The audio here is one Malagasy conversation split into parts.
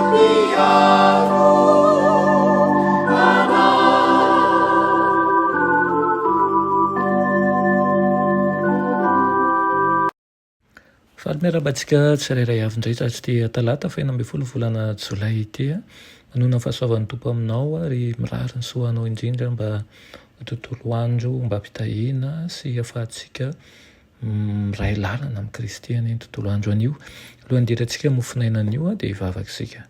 Mpiaro anay. Faly miarahaba antsika tsirairay avy indray tratry ity talata faha 16 volana jolay ity. Manoana ny fahasoavan'ny Tompo aminao ary mirary ny soa anao indrindra mba ho tontolo andro mba ampitahiana sy ahafahantsika miray lalana amin'i Kristy anie ny tontolo andro anio. Alohan'ny hidirantsika mofonaina anio dia hivavaka isika.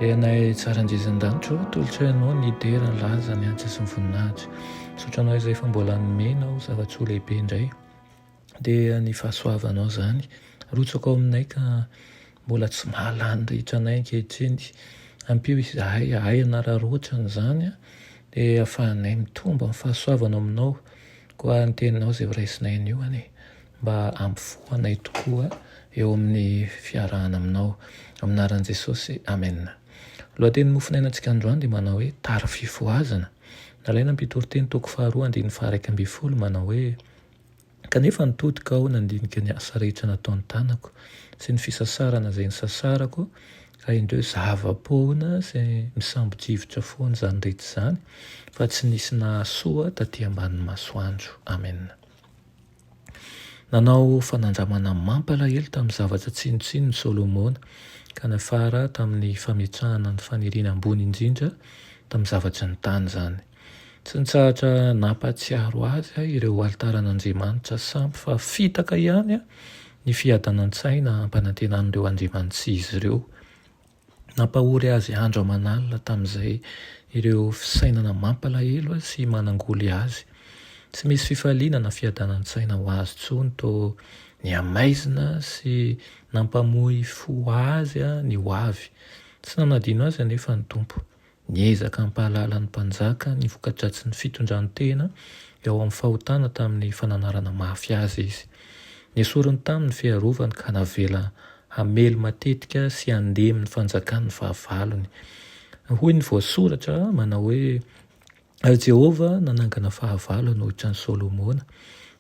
Ry Anay tsara indrindra an-danitra ô, atolotray Anao ny dera, ny laza, ny antsy sy ny voninahitra. Misaotra Anao izay fa mbola nomenao zava-tsoa lehibe indray. Dia ny fahasoavanao izany arotsaka ao aminay ka mbola tsy mahalany rihitra anay ankehitriny. Ampio izahay hahay hanararaotra an'izany dia ahafahanay mitombo amin'ny fahasoavana ao aminao. Koa ny teninao izay horaisinay anio anie mba hampifoha anay tokoa eo amin'ny fiarahana aminao. Amin'ny anaran'i Jesosy, Amena. Lohatenin'ny mofonainantsika androany dia manao hoe Tara fifohazana. Nalaina Mpitoriteny toko faharoa andininy faha-11 manao hoe. Kanefa nitodika aho nandinika ny asa rehetra nataon'ny tanako sy ny fisasarana izay nisasarako, ka indreo zava-poana sy misambo-drivotra foana izany rehetra izany, fa tsy nisy nahasoa taty ambanin'ny masoandro. Amena. Nanao fanandramana mampalahelo tamin'ny zavatra tsinontsinona i Solomona, ka niafara tamin'ny fametrahana ny faniriana ambony indrindra tamin'ny zavatry ny tany izany. Tsy nitsahatra nampahatsiaro azy ireo alitaran'andriamanitra sampy fa fitaka ihany ny fiadanan-tsaina ampanantenan'ireo andriamani-tsy izy ireo. Nampahory azy andro aman'alina tamin'izay ireo fisainana mampalahelo sy manangoly azy. Tsy misy fifaliana na fiadanan-tsaina ho azy intsony toa nihamaizina sy nampamoy fo azy ny ho avy. Tsy nanadino azy anefa ny Tompo. Niezaka hampahalala ny mpanjaka ny voka-dratsin'ny fitondran-tena eo amin'ny fahotana tamin'ny fananarana mafy azy izy. Nesoriny taminy ny fiarovany ka navela hamely matetika sy handemy ny fanjakany ny fahavalony. Hoy ny voasoratra manao hoe, Ary Jehovah nanangana fahavalo hanohitra an'i Solomona,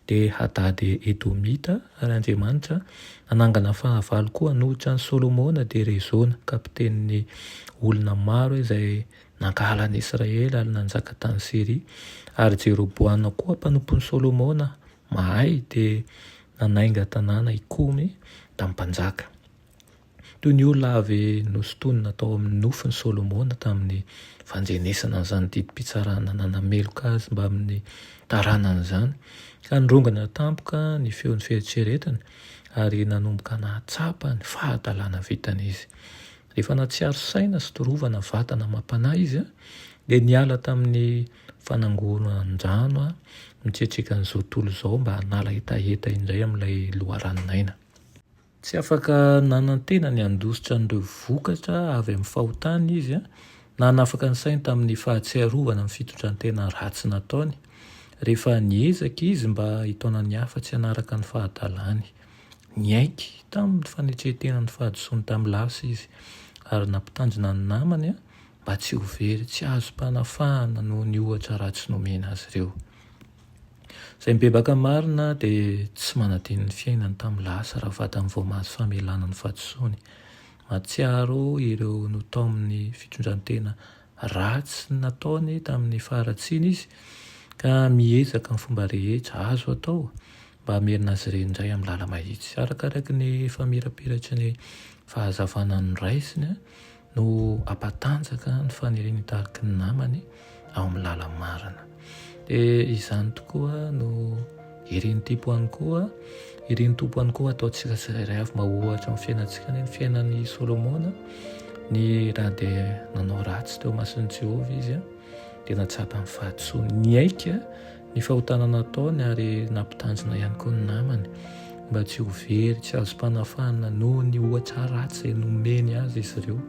dia Hadada Edomita, ary Andriamanitra nanangana fahavalo koa hanohitra an'i Solomona, dia Rezona, kapitenin'ny olona maro izay nankahala an'i Israely ary nanjaka tany Syria. Ary Jeroboama koa mpanompon'i Solomona mahay dia nanainga tanàna hikomy tamin'ny mpanjaka. Toy ny olona avy nosintonina tao amin'ny nofin'i Solomona tamin'ny fandrenesana an'izany didim-pitsarana nanameloka azy mbamin'ny taranany izany, ka nirongana tampoka ny feon'ny fieritreretany ary nanomboka nahatsapa ny fahadalana vitany izy. Rehefa nahatsiaro saina sy torovana vatana amam-panahy izy, dia niala tamin'ny fanangonan-drano mitsetsetra an'izao tontolo izao mba hanala hetaheta indray amin'ilay loharanon'aina. Tsy afaka nanantena ny handositra an'ireo vokatra avy amin'ny fahotany izy, na hanafaka ny sainy tamin'ny fahatsiarovana ny fitondran-tena ratsy nataony, rehefa niezaka izy mba hitaona ny hafa tsy hanaraka ny fahadalany. Niaiky tamin'ny fanetren-tena ny fahadisoany tamin'ny lasa izy, ary nampitandrina ny namany mba tsy ho very tsy azom-panafahana noho ny ohatra ratsy nomena azy ireo. Izay mibebaka marina dia tsy manadino ny fiainany tamin'ny lasa raha vatany vao mahazo famelana ny fahadisoany. Mahatsiaro ireo notaomin'ny fitondran-tena ratsy nataony tamin'ny faharatsiany izy ka miezaka amin'ny fomba rehetra azo atao mba hamerina azy ireny indray amin'ny lala-mahitsy. Arakaraky ny famirapiratry ny fahazavana noraisiny no hampatanjaka ny faniriany hitariky ny namany ao amin'ny lala-marina. Dia izany tokoa no irin'ny Tompo ihany koa, irin'ny Tompo ihany koa ataontsika tsirairay avy mba ho ohatra amin'ny fiainantsika anie ny fiainan'i Solomona, ny raha dia nanao ratsy teo imason'i Jehovah izy dia nahatsapa ny fahadisoany, niaiky ny fahotana nataony ary nampitandrina ihany koa ny namany mba tsy ho very, tsy azom-panafahana noho ny ohatra ratsy izay nomeny azy izy ireo.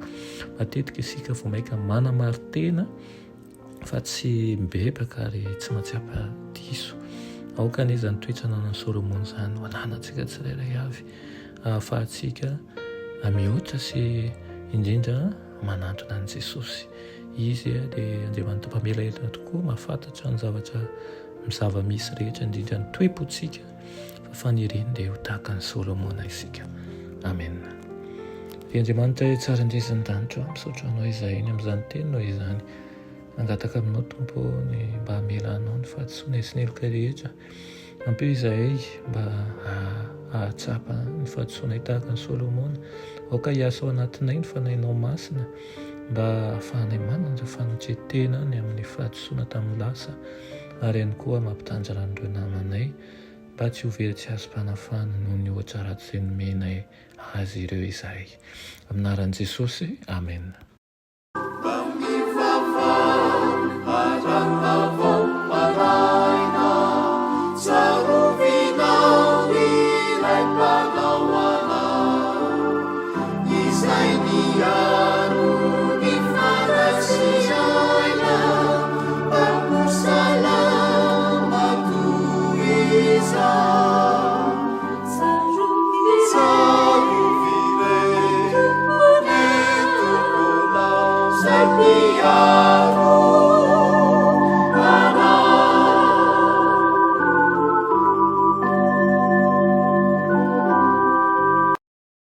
Matetika isika vao mainka manamari-tena fa tsy mibebaka ary tsy mahatsiapa diso. Aoka anie izany toetra ananan'i Solomona izany ho ananantsika tsirairay avy ahafahantsika mihoatra sy indrindra manantona an'i Jesosy. Izy dia Andriamanitra mpamela heloka tokoa, mahafantatra ny zavatra ny zava-misy rehetra, indrindra ny toe-pontsika, fa faniriany dia ho tahaka an'i Solomona isika. Amena. Ry Andriamanitra tsara indrindra ny danitra, misaotra Anao izahay ny amin'izany teninao izany. Mangataka aminao Tompo ô ny mba hamelanao ny fahadisoanay sy ny heloka rehetra. Ampio izahay mba hahatsapa ny fahadisoanay tahaka an'i Solomona. Aoka hiasa ao anatinay ny Fanahinao Masina mba hahafahanay manana fanetren-tena ny amin'ny fahadisoana tamin'ny lasa ary ihany koa mampitandrina an'ireo namanay mba tsy ho very tsy azom-panafahana noho ny ohatra ratsy izay nomenay azy ireo izahay. Amin'ny anaran'i Jesosy, amena.